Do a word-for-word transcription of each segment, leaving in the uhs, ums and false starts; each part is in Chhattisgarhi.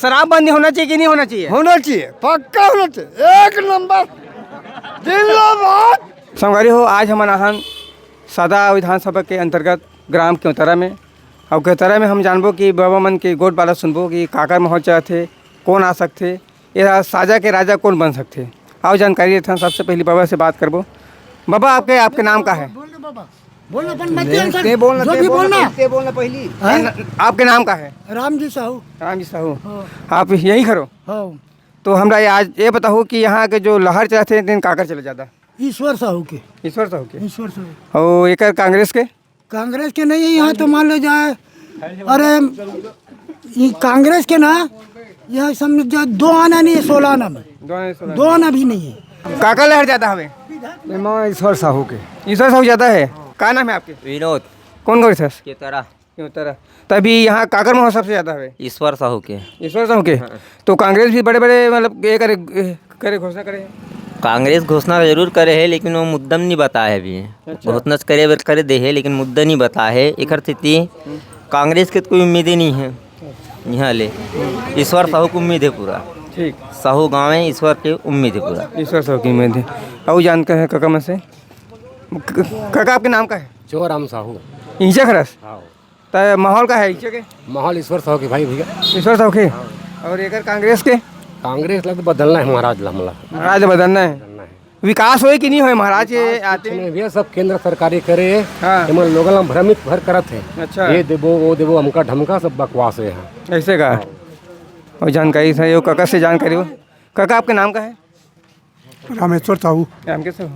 शराबबंदी होना चाहिए कि नहीं होना चाहिए? होना चाहिए, पक्का होना चाहिए, एक नंबर। जिंदाबाद। संगवारी हो, आज हमन आहन सादा विधानसभा के अंतर्गत ग्राम केवतरा में, अउ केवतरा में हम जानबो कि बाबा मन के गोठ बात सुनबो कि काकर माहौल चलत हे, कौन आ सकथे, ये साजा के राजा कौन बन सकथे। आओ जानकारी लेथन, सबसे पहले बाबा से बात करबो। बाबा, आपके, आपके नाम का है? बोल ना, अपन मत नहीं, टेंशन। ते बोलना, जो ते भी बोलना, बोलना। ते बोलना पहली। हैं? आपके नाम का है? राम जी साहू। राम जी साहू। हाँ। आप यहीं खरो? हाँ। तो हमरा ये आज ये बताओ कि यहाँ के जो लहर चलत हे, दिन काकर चले ज्यादा? ईश्वर साहू के। ईश्वर साहू के। ईश्वर साहू। और एकर कांग्रेस के? कांग्रेस के नहीं है यहाँ तो, मान लो जाए, अरे, ये कांग्रेस के ना, यह समझ जाए, दो आना नहीं है, सोलह आना में। दो आना, सोलह दो आना। आना भी नहीं है। काकर लहर ज्यादा हवे? एमा ईश्वर साहू के। ईश्वर साहू ज्यादा है। का नाम है आपके? विनोद। कौन गाँव से? केवतरा। केवतरा। तो अभी यहाँ काकर माहौल सबसे ज्यादा हवे? ईश्वर साहू के। ईश्वर साहू के? हाँ। तो कांग्रेस भी बड़े-बड़े, मतलब, ये करे, करे, घोषणा करे? कांग्रेस घोषणा जरूर करे हे, लेकिन वो मुद्दा नहीं बताए हे अभी। अच्छा। घोषणा करे बर करे दे हे, लेकिन मुद्दा नहीं बताए हे। एकर सेती कांग्रेस के तो कोई उम्मीद ही नहीं है यहाँ ले। ईश्वर साहू की उम्मीद है पूरा। ठीक। साहू गाँव है, ईश्वर की उम्मीद है पूरा। ईश्वर साहू की उम्मीद है। अउ जानते हैं काका मन से। क-, काका, आपके नाम का है? चोराम साहू। इंचे खरस? हाँ। त माहौल का है इच्छे के? माहौल ईश्वर साहू के भाई, भैया। ईश्वर साहू के? हाँ। और एकर कांग्रेस के? कांग्रेस ला तो बदलना है महाराज ला हमला। महाराज बदलना है। बदलना है। विकास होए कि नहीं होए महाराज, ये विकास कुछ आते? नहीं भैया, सब केंद्र सरकारी करे। हाँ। एमन लोगन ला भ्रमित भर करत है। अच्छा। ये देबो, वो देबो, हमका ढमका, सब बकवास है यहाँ। ऐसे का? हाँ। और जानकारी से, यो काका से जानकारी हो। काका, आपके नाम का है? रामेश्वर साहू। रामकेश्वर।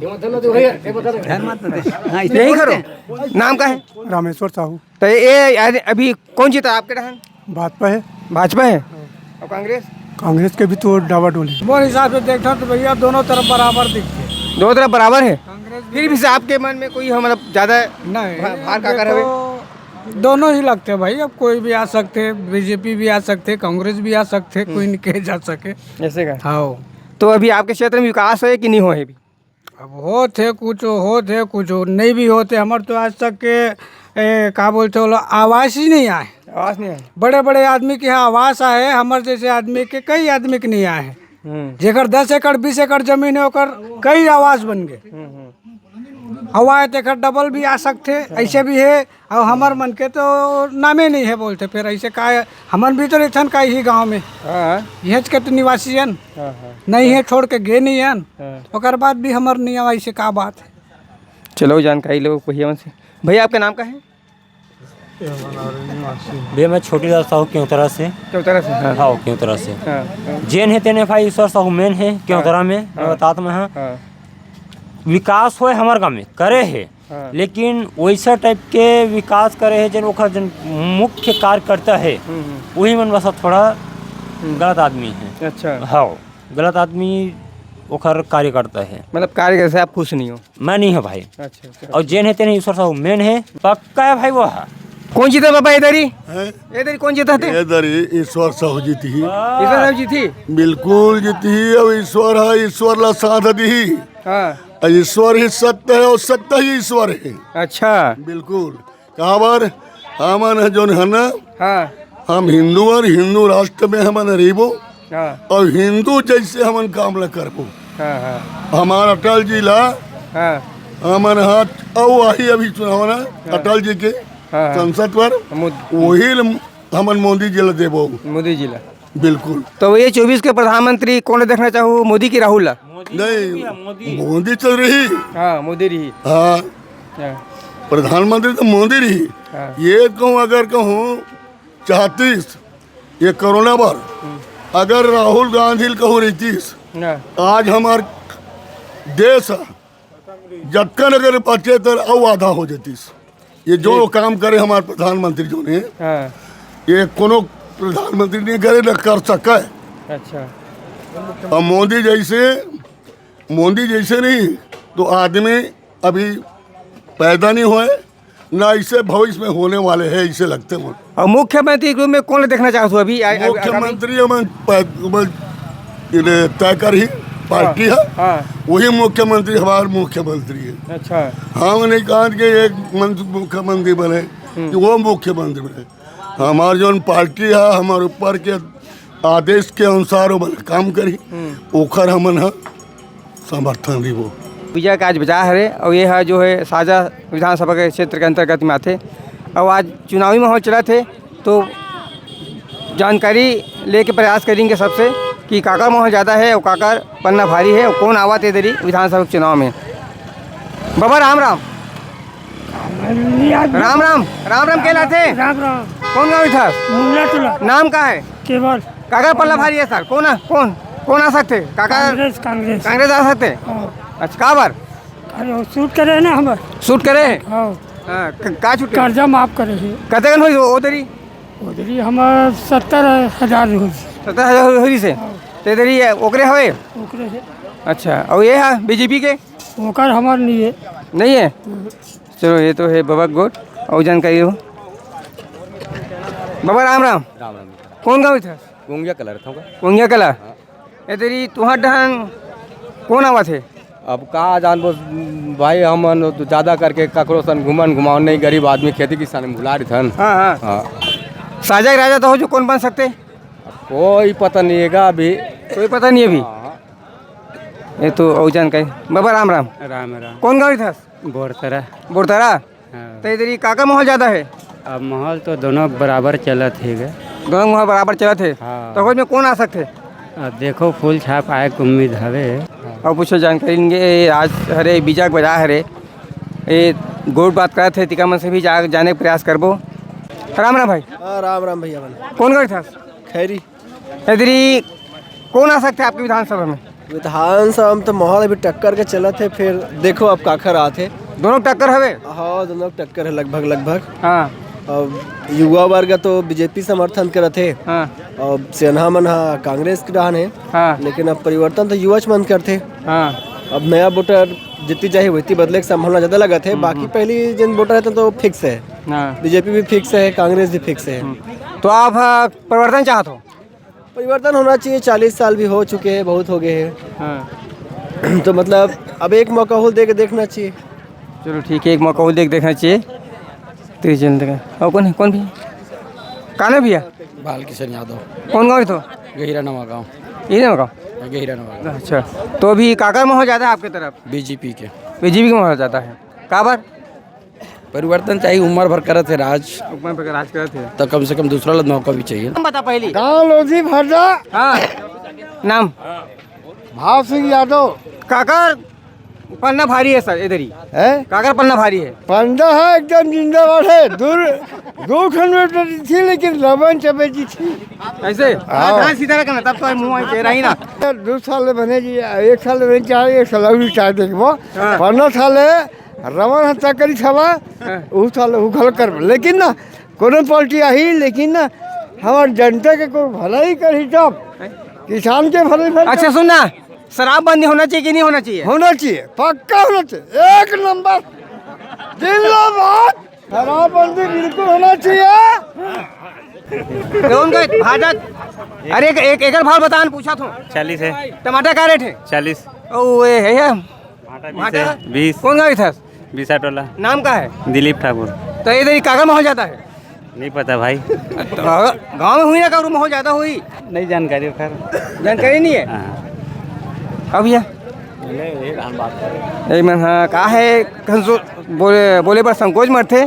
ध्यान मत दे। हाँ, इसमें यही बोलते करो। हैं। नाम का है? रामेश्वर साहू। तो ये, ये अभी कौन जीता आपके डहन? भाजपा है। भाजपा है? और कांग्रेस? कांग्रेस के भी तो डावाडोल है। मोर हिसाब से देखता तो भैया दोनों तरफ बराबर दिखते हैं। दोनों तरफ बराबर है? कांग्रेस भी फिर भी से आपके मन में कोई हो, मतलब, ज्यादा नहीं, भा-, भार काकर हवे? देखो, दोनों ही लगते हैं भाई, अब कोई भी आ सकते हैं, बीजेपी भी आ सकते हैं, कांग्रेस भी आ सकते हैं, हम्म। कोई नहीं कहे जा सके। ऐसे का? हाँ। तो अभी आपके क्षेत्र में विकास होए कि नहीं होए अभी? अब होत हे कुछ, होत हे कुछ, नहीं भी होत हे। हमर तो आज तक के, ए, का बोलते हो, आवास ही नहीं आए। आवास नहीं आए? बड़े-बड़े आदमी के यहाँ आवास आए, हमर जैसे आदमी के, कई आदमी के नहीं आए हैं। हम्म। जेकर दस एकड़, बीस एकड़ जमीन है, ओकर कई आवास बन गए। हम्म, हम्म। हवा है, तेकर डबल भी आ सकते, ऐसे भी है। और हमर मन के तो नामे नहीं है बोलते, फिर ऐसे का है? हमन भी तो रहिथन का यही गाँव में, हाँ। यहच के तो निवासी हन। हाँ, हाँ। नहीं है, छोड़ के गे नहीं हन। हाँ। ओकर बाद भी हमर नहीं आवा, ऐसे का बात है? चलो, जानकारी लो भैया मन से। भैया, आपका नाम का है? भैया, मैं छोटी दास साहू केवतरा से। केवतरा से, हाँ। हाँ, केवतरा से। हाँ, हाँ। जेन है तेने भाई ईश्वर साहू मेन है केवतरा में, हाँ। मैं बतात में, हाँ। हाँ। विकास होए हमर गाँव में, करे है। हाँ। लेकिन वैसा टाइप के विकास करे है, जन ओखर जन मुख्य कार्यकर्ता है, हम्म, हम्म। वही मन बस थोड़ा हम्म। गलत आदमी है। अच्छा। हाँ, गलत आदमी ओखर कार्यकर्ता है। मतलब, कार्यकर्ता से आप खुश नहीं हो? मैं नहीं हूँ भाई। अच्छा, अच्छा। और जेन है तेन ईश्वर साहू मेन है, पक्का है भाई वो है। कौन जीता बाबा इधर ही? हैं? इधर ही कौन जीता थे? इधर ही ईश्वर साहू जीती ही। ईश्वर साहू जीती? बिल्कुल जीती ही। अब ईश्वर है, ईश्वर ला साथ दी ही। हाँ। ईश्वर ही सत्य है और सत्य ही ईश्वर है। अच्छा। बिल्कुल। काबर हमन ह जोन है ना, हाँ। हम हिंदू और हिंदू राष्ट्र में हमन रहिबो हाँ। और हिंदू जैसे हमन काम ला करबो। हाँ, हाँ। हमार अटल जी ला हाँ। हमन हा अउ आही अभी चुनाव ना हाँ। अटल जी के हाँ, हाँ। संसद पर मोदी। वही ल-, हमन मोदी जी ला देबो। मोदी जी ला। बिल्कुल। तो ये चौबीस के प्रधानमंत्री कौन देखना चाहू, मोदी की राहुल ला? मोदी नहीं, मोदी। मोदी चल रही। हाँ, मोदी रही। हाँ। हाँ। प्रधानमंत्री तो मोदी रही। हाँ। ये कहूँ, अगर कहूँ चाहतीस, ये कोरोना बर, हम्म। अगर राहुल गांधी ल कहूँ रहतीस, हाँ। आज हमार देश जतकन अगर बचे तर अउ आधा हो जतीस। ये जो ठीक। काम करे हमार प्रधानमंत्री जो ने, हाँ। ये कोनो प्रधानमंत्री नहीं करे, न कर सके। अच्छा। अब मोदी जैसे, मोदी जैसे नहीं तो आदमी अभी पैदा नहीं होए, ना इसे भविष्य में होने वाले हैं, इसे लगते हैं। और मुख्यमंत्री के रूप में कौन देखना चाहते हो अभी? आ-, आ-, आगामी मुख्यमंत्री हमन प-, हमन इन्हें तय कर ही पार्टी हाँ, है, हाँ। वही मुख्यमंत्री हमारे मुख्यमंत्री है। अच्छा। हम नहीं कहा कि एक मंत्री मुख्यमंत्री बने, हम्म। कि वो मुख्यमंत्री बने। हमार जोन पार्टी है, हमारे ऊपर के आदेश के अनुसार ओमन काम करही, हम्म। ओखर हमन ह समर्थन रिबो। विजय के आज बजार हरे, अउ ये ह जो है साजा विधानसभा के क्षेत्र के अंतर्गत में आथे, अउ आज चुनावी माहौल चलत हे, तो जानकारी लेके प्रयास करेंगे सबसे कि काकर माहौल ज़्यादा है और काकर पन्ना भारी है और कौन आवत है इधर ही विधानसभा चुनाव में। बाबा राम राम। राम राम। राम राम केला थे। राम राम। कौन गाँव था? मुंगला टोला। नाम का है? केवल। काकर पल्ला भारी है सर? कौन आ, कौन कौन आ सकते? काकर कांग्रेस, कांग्रेस। कांग्रेस आ सकते? हाँ। अच्छा, का बार? अरे, वो सूट करे है ना हमार। सूट करे है? हाँ। हाँ, क- का छूट करे? कर्जा माफ करे है। कते कन होई वो उधरी? उधरी हमार सत्तर हजार होई। सत्तर हजार होई से? हाँ। ते इधर ही है, ओकरे हवे? ओकरे है। अच्छा, और ये है बीजेपी के? ओकर हमार नहीं है। नहीं है? हम्म। चलो, ये तो है बाबा गोट, और जानकारी हो। बाबा राम राम। राम राम। कौन गाँव था? गोंगिया कलर था। गोंगिया कलर। हाँ। ए तेरी तुहार डहन कौन आवत हे? अब का जानबो भाई, हमन तो ज्यादा करके ककरो सन घुमन घुमावन नहीं, गरीब आदमी खेती किसानी में भुला रही थन। हाँ, हाँ। हाँ। साजा के राजा तो हो जो कौन बन सकते? कोई पता नहीं है अभी। कोई पता नहीं अभी? हाँ। ये तो और जानकारी। बाबा राम राम। राम राम। कौन गाँव था? बोरतरा। बोरतरा? हाँ। तो इधर ही काकर माहौल ज्यादा है? अब माहौल तो दोनों बराबर चलत हे गे। दोनों माहौल बराबर चलत हे? हाँ। तो खोज में कौन आ सकते? अब देखो, फूल छाप आए के उम्मीद हवे। और पूछो जानकारी लेंगे, ये आज हरे बीजा के बजार हरे, ये गोट बात करत हे, तिका मन से भी जा, जाने के प्रयास करबो। राम राम भाई। हाँ, राम राम भैया बन। कौन गाँव था? खैरी। इधर ही कौन आ सकते हैं आपकी विधानसभा में? विधानसभा में तो माहौल अभी टक्कर के चलत हे, फिर देखो अब काखर आत हे। दोनों टक्कर हवे? हाँ, दोनों टक्कर है लगभग, लगभग। हाँ। अब युवा वर्ग तो बीजेपी समर्थन करत हे। हाँ। अब सेना मन हा कांग्रेस के डहान हे। हाँ। लेकिन अब परिवर्तन तो युवा मन करथे। हाँ। अब नया वोटर जितनी जाही वही बदले के संभावना ज्यादा लगत हे। हम्म, बाकी हम्म। पहली जिन वोटर रहते तो फिक्स है। हाँ। बीजेपी भी फिक्स है, कांग्रेस भी फिक्स है। हम्म। तो आप, हाँ, परिवर्तन चाहत हो? परिवर्तन होना चाहिए, चालीस साल भी हो चुके हैं, बहुत हो गए हैं। हाँ। तो मतलब अब एक मौका और दे के देखना चाहिए। चलो ठीक है, एक मौका और दे के देखना चाहिए। तीस जन तक। और कौन है, कौन भी? कौन है भैया? बाल किशन यादव। कौन गाँव तो? गहिरा नवा गाँव। ये ना गाँव? गहिरा नवा गाँव। अच्छा, तो अभी काकर माहौल ज़्यादा है आपके तरफ? बीजेपी के। बीजेपी का माहौल ज़्यादा है। काबर? परिवर्तन चाहिए, उम्र भर करत हे राज। उम्र भर राज करत हे। तो कम से कम दूसरा ला मौका भी चाहिए। नाम बता पहली। गाँव लोधी भरदा। हाँ। नाम? भाव सिंह यादव। काकर पन्ना भारी है सर, इधर ही। हैं? काकर पन्ना भारी है? पन्ना है एकदम जिंदाबाद है। दूर, दो खंड में तो थी, लेकिन रमन चबे जी थी। ऐसे? हाँ। हाँ, सीधा रखना, तब तो मुँह में चेहरा ही ना। दो साल बने जी, एक साल बने चाहे, एक साल अभी चाहे देखबो। हाँ। पन्ना साल है, रमन हत्या करी छवा, हाँ। उ साल उ घल कर। लेकिन ना, कोनो पार्टी आही, लेकिन ना, हमार जनता के कोई भलाई करही तब। हैं? किसान के भलाई भर अच्छा, सुन ना, शराबबंदी होना चाहिए कि नहीं होना चाहिए? होना चाहिए, पक्का होना चाहिए, एक नंबर। जिंदाबाद। शराबबंदी बिल्कुल होना चाहिए। तो उनका भाजत, अरे एक, एक एकड़ भाव बतान पूछा था। चालीस है। टमाटर का रेट है? चालीस। ओ, ये है, है। भाटा बीस भाटा? है, बीस। कौन गाँव था? बीसा टोला। नाम का है? दिलीप ठाकुर। तो इधर ही काकर माहौल ज़्यादा है? नहीं पता भाई। तो गाँव में हुई ना, काकर माहौल ज़्यादा हुई? नहीं जानकारी खैर। जानकारी नहीं है? हाँ। अब ये? ए मन, हाँ, का है, कंजू-, बोले, बोले बर संकोच मरथे।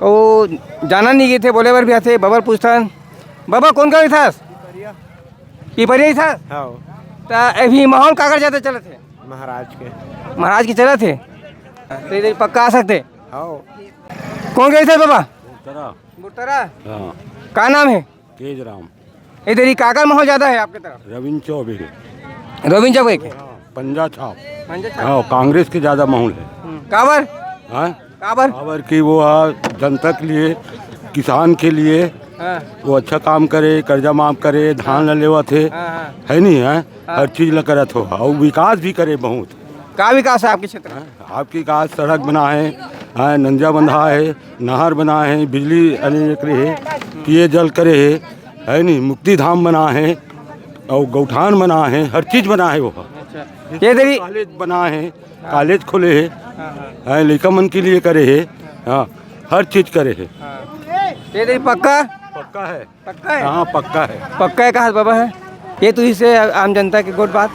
ओ, जाना नहीं गए थे, बोले बर भी आथे, बबर पूछथन। बाबा, कौन गाँव था? पिपरिया ही था? हाँ। तो अभी माहौल काकर ज़्यादा चलत है? महाराज के। महाराज के चलत है? तो इधर पक्का आ सकते? हाँ। कौन गए थे बाबा? बुटरा। बुटरा? हाँ। का नाम है? तेज राम। इधर ही काकर माहौल ज़्यादा है आपके तरफ? रविंद्र चौबे। रविंद्र चौबे के? पंजा छाप। पंजा छाप। हाँ, कांग्रेस के ज़्यादा माहौल है। हम्म। काबर? हाँ? काबर? काबर कि वो, हाँ, जनता के लिए, किसान के लिए हाँ। वो अच्छा काम करे, कर्जा माफ करे, धान ला लेवत हे, हाँ, हाँ। है नहीं है? हाँ। हर चीज ला करत हो, और विकास भी करे बहुत। का विकास है आपके क्षेत्र में? हाँ, आपके विकास सड़क बना है, हाँ, नंजा बंधा है, नहर बना है, बिजली अनेक रहे, पेय जल करे है, है नहीं, मुक्ति धाम बना है, और गौठान बना है, हर चीज बना है वो। अच्छा। ये तेरी कॉलेज बना है, कॉलेज खोले है, हाँ, हाँ। हाँ, लइका मन के लिए करे है, हाँ, हर चीज करे है। हाँ। ये तेरी पक्का? पक्का है। पक्का है? हाँ, पक्का है। पक्का है, कहा बाबा है? ये तो इसे आम जनता के गोठ बात।